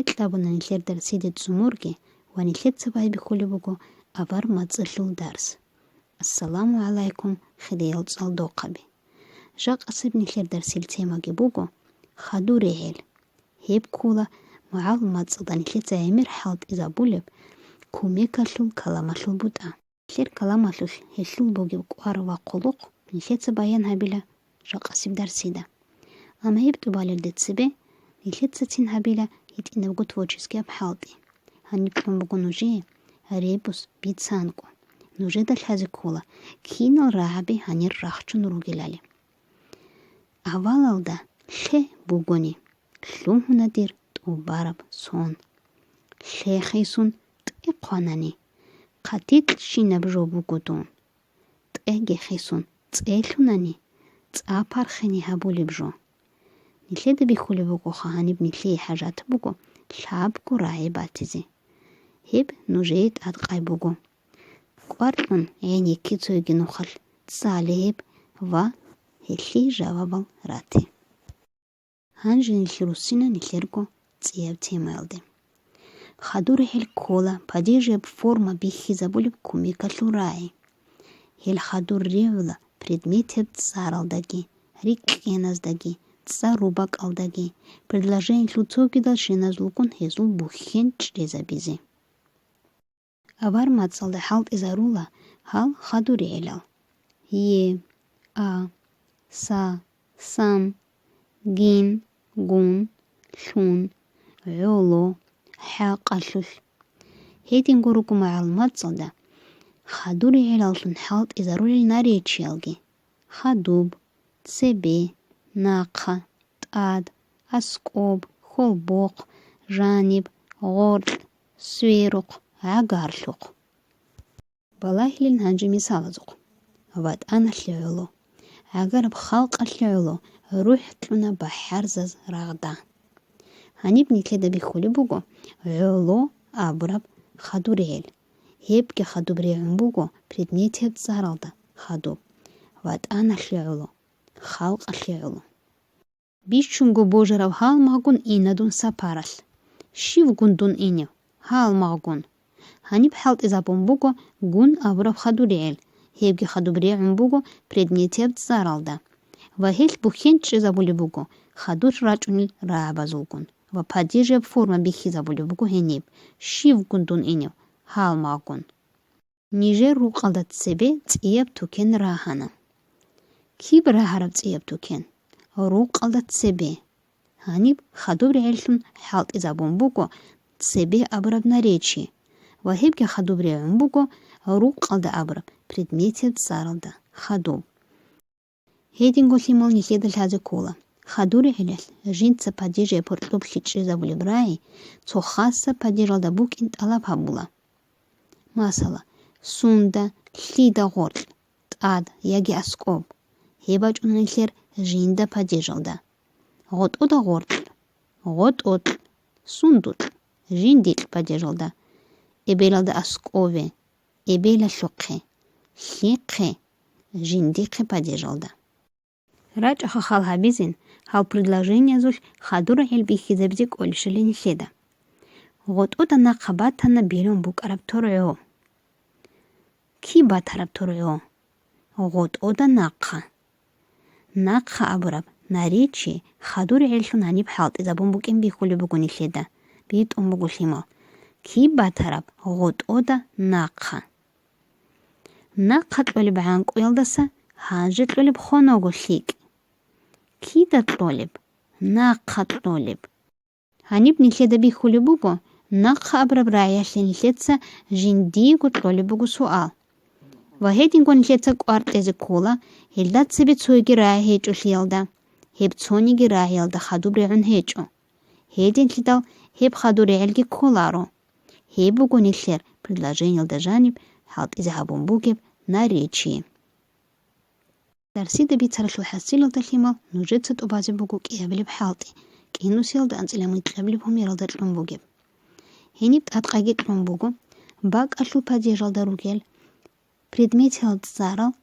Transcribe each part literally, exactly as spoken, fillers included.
Кьабуна нилъер дарсиде цӀуморги ва нилъеца байбихьулеб буго авар мацӀалъул дарс. Ассаламу гӀалайкум, хириял цӀалдохъаби! Жакъасеб нилъер дарсил темаги буго хадур ригӀел. Гьеб ккола магӀал мацӀалда нилъеца гӀемер хӀалтӀизабулеб кумекалъул каламалъул бутӀа. Нилъер каламалъулъ гьелъул бугеб кӀвар ва хъулухъ нилъеца баян гьабила жакъасеб дарсида. Амма гьеб тӀубалелде цебе нилъецацин гьабила гьитӀинабго творческияб хӀалтӀи. Гьаниб кьун буго нужее ребус бицанкӀо. Нужеда лъазе ккола, кинал рагӀаби гьанир рахчун ругелали. Авалалда лъе бугони, лъугьуна дир тӀубараб сон. Лъехисун тӀе хъванани, хъатикьщинаб жо буго дун. ТӀеги хисун цӀе лъунани, цӀа пархини гьабулеб жо. Нилъеда бихьулеб бугоха, гьаниб нилъее хӀажат буго лъабго рагӀи батизе. Гьеб нужее тӀадкъай буго. КӀвар кьун гӀенекке цоги нухалъ цӀале гьеб ва гьелъие жавабал рате. Гьанже нилъ руссина нилъерго цӀияб темаялде. Хадур ригӀел ккола падежияб форма бихьизабулеб кумекалъул рагӀи. Гьел хадур ригӀула предметияб цӀаралдаги, рикӀкӀеназдаги, цӀар рубакӀалдаги, предложениялъул цогидал щиназулгун гьезул бухьен чӀезабизе. Авар мацӀалда хӀалтӀизарула гьал хадур ригӀелал: е, а, са, сан, гин, гун, лъун, гӀоло, хӀакъалъулъ. Гьединго руго магӀал мацӀалда хадур ригӀелаллъун хӀалтӀизарулел наречиялги: хадуб, цебе, нахъа, тӀад, аскӀоб, хьолбохъ, жаниб, гъоркь, сверухъ, гӀагарлъухъ. Балагьилин гьанже мисалазухъ. ВатӀаналъе гӀоло, гӀагараб халкъалъе гӀоло рухӀ кьуна бахӀарзаз рагъда. Гьаниб нилъеда бихьулеб буго гӀоло абураб хадур ригӀел. Гьебги хадуб ригӀун буго предметияб цӀаралда хадуб: ватӀаналъе гӀоло, халкъалъе гӀоло. Бищунго божарав гьалмагъгун ина дун сапаралъ. Щивгун дун инев? Гьалмагъгун. Гьаниб хӀалтӀизабун буго гун абураб хадур ригӀел, гьебги хадуб ригӀун буго предметияб цӀаралда. Ва гьелъ бухьен чӀезабулеб буго хадур рачӀунел рагӀабазулгун ва падежияб форма бихьизабулеб буго гьениб: щивгун дун инев? Гьалмагъгун. Нижер рукъалда цебе цӀияб тукен рагьана. Киб рагьараб цӀияб тукен? Рукъалда цебе. Гьаниб хадуб ригӀеллъун хӀалтӀизабун буго цебе абураб наречие ва гьебги хадуб ригӀун буго рукъалда абураб предметияб цӀаралда хадуб. Гьединго лъимал нилъеда лъазе ккола. Хадур ригӀелалъ жинца падежияб гьоркьоблъи чӀезабулеб рагӀи цо хасаб падежалда букӀин тӀалаб гьабула. Масала, сунда, лъида гъоркь, тӀад яги аскӀоб. Гьеб бачӀуна нилъер жинда падежалда. ГъотӀода гъоркь, гъотӀокь, сундукь, жиндикь падежалда. Эбелалда аскӀове, эбелалъухъе, лъихъе, жиндихъе падежалда. РачӀа хал гьабизин, гьал предложениязулъ хадур ригӀел бихьизабизе кӀолищали нилъеда. ГъотӀода нахъа батана билун букӀараб торгӀо. Киб батараб торгӀо? ГъотӀода нахъа. Нахъа абураб наречие хадур ригӀеллъун гьаниб хӀалтӀизабун букӀин бихьулеб буго нилъеда, битӀун буго лъимал. Киб батараб? ГъотӀода нахъа. Нахъа кьолеб гӀанкӀуялдаса гьанже кьолеб хоного лъикӀ. Кида кьолеб? Нахъа кьолеб. Гьаниб нилъеда бихьулеб буго, нахъа абураб рагӀиялъе нилъеца жиндиего кьолеб буго суал. Ва гьединго нилъеца кӀвар кьезе ккола, гьелда цебе цоги рагӀи гьечӀолъиялда, гьеб цониги рагӀиялда хадуб ригӀун гьечӀо. Гьединлъидал гьеб хадур ригӀелги кколаро. Гьеб буго нилъер предложениялда жаниб хӀалтӀизе гьабун бугеб наречие. Дарсида бицаралъул хӀасилалда лъимал нужеца тӀубазе буго кӀиабилеб хӀалтӀи, кӀинусиялда анцӀила микьабилеб гьумералда кьун бугеб. Гьениб тӀадкъайги кьун буго бакӀалъул падежалда ругел предметиял цӀарал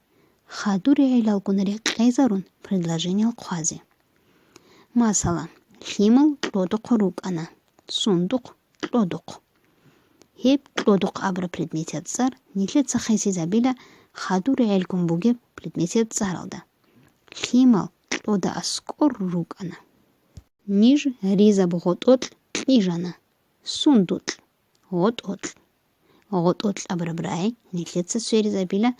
хадур ригӀелалгун рекъезарун предложениял хъвазе. Масала, лъимал кьодохъо рукӀана. сундукъ, кьодухъ. Гьеб кьодухъ абураб предметил цӀар нилъеца хисизабила хадур гӀелгун бугеб предметил цӀаралда. Лъимал кьода аскӀор рукӀана. Ниж ризаб гъотӀокь кьижана. Сундукъ, гъотӀокь. ГъотӀокь абураб рагӀи нилъеца сверизабила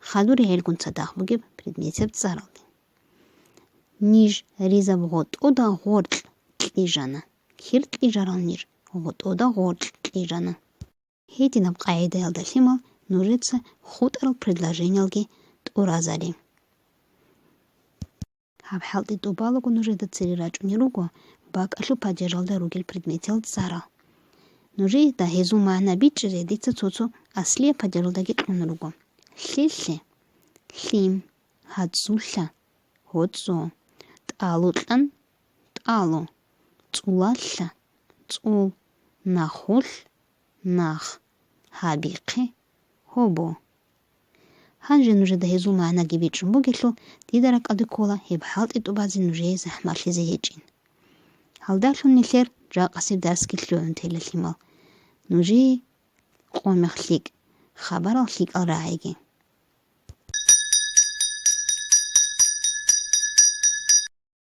хадур гӀелгун цадахъ бугеб предметил цӀаралде. Ниж ризаб гъотӀода гъоркь кьижана. Кир кьижарал ниж? ГъотӀода гъоркь кьижана. Гьединаб къагӀидаялда лъимал нужеца хутӀарал предложениялги тӀуразари. Гьаб хӀалтӀи тӀубалаго нужеда цере рачӀунел руго бакӀалъул падежалда ругел предметил цӀарал. Нужеда гьезул магӀна бичӀчӀизе дица цо-цо аслияб падежалдаги кьун руго: лъелъе, лъим, гьацӀцӀулъа, гьоцӀо, тӀалукьан, тӀалу, цӀулалъа, цӀул, нахулъ, нах, гьабихъе, гьобо. Гьанже нужеда гьезул магӀнаги бичӀчӀун бугелъул, дида ракӀалде ккола гьеб хӀалтӀи тӀубазе нужее захӀмалъизе гьечӀин. Гьалдалъун нилъер жакъасеб дарсги лъугӀун тела лъимал. Нужее къо-мех лъикӀ, хабарал лъикӀал рагӀиги.